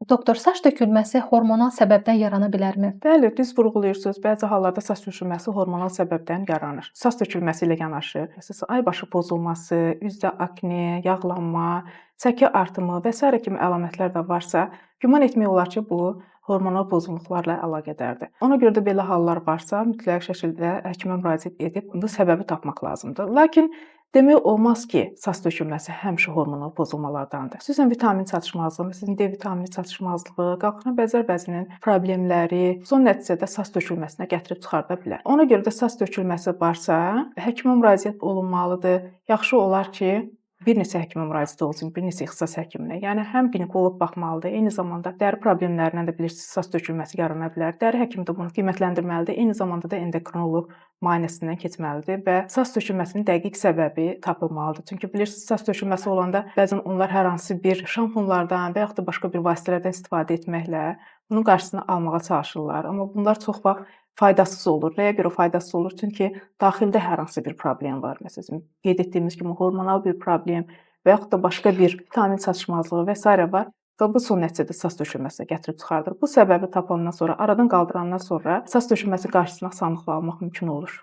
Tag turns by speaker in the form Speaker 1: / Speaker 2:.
Speaker 1: Doktor, saç tökülməsi hormonal səbəbdən yarana bilərmi?
Speaker 2: Bəli, düz vurğulayırsınız. Bəzi hallarda saç tökülməsi hormonal səbəbdən yaranır. Saç tökülməsi ilə yanaşı, məsələn, ay başı pozulması, üzdə akne, yağlanma, çəki artımı və sairə kimi əlamətlər də varsa, güman etmək olar ki, bu hormonal pozğunluqlarla əlaqədardır. Ona görə də belə hallar varsa, mütləq şəkildə həkimə müraciət edib bu səbəbi tapmaq lazımdır. Lakin demək olmaz ki, saç tökülməsi həmişə hormonal pozulmalardandır. Xüsusən vitamin çatışmazlığı, məsələn, D vitamini çatışmazlığı, qalxana bəzər vəzinin problemləri son nəticədə saç tökülməsinə gətirib çıxarda bilər. Ona görə də saç tökülməsi varsa, həkimə müraciət olunmalıdır. Yaxşı olar ki, bir neçə həkimə müraciət olsun, bir neçə ixtisas həkiminə. Yəni həm ginekoloq baxmalıdır, eyni zamanda dəri problemlərindən də bilirsiniz, saç tökülməsi yarana bilər. Dəri həkimi də bunu qiymətləndirməlidir. Eyni zamanda da endokrinoloq müayinəsindən keçməlidir və saç tökülməsinin dəqiq səbəbi tapılmalıdır. Çünki bilirsiniz, saç tökülməsi olanda bəzən onlar hər hansı bir şampunlardan və yaxud da başqa bir vasitələrdən istifadə etməklə bunun qarşısını almağa çalışırlar. Amma bunlar çox vaxt faydasız olur. Nəyə görə faydasız olur? Çünki daxildə hər hansı bir problem var. Məsələn, qeyd etdiyimiz kimi hormonal bir problem və yaxud da başqa bir vitamin çatışmazlığı və sairə var. Və bu son nəticədə saç tökülməsinə gətirib çıxardır. Bu səbəbi tapandan sonra, aradan qaldırandan sonra saç tökülməsi qarşısını asanlıqla almaq mümkün olur.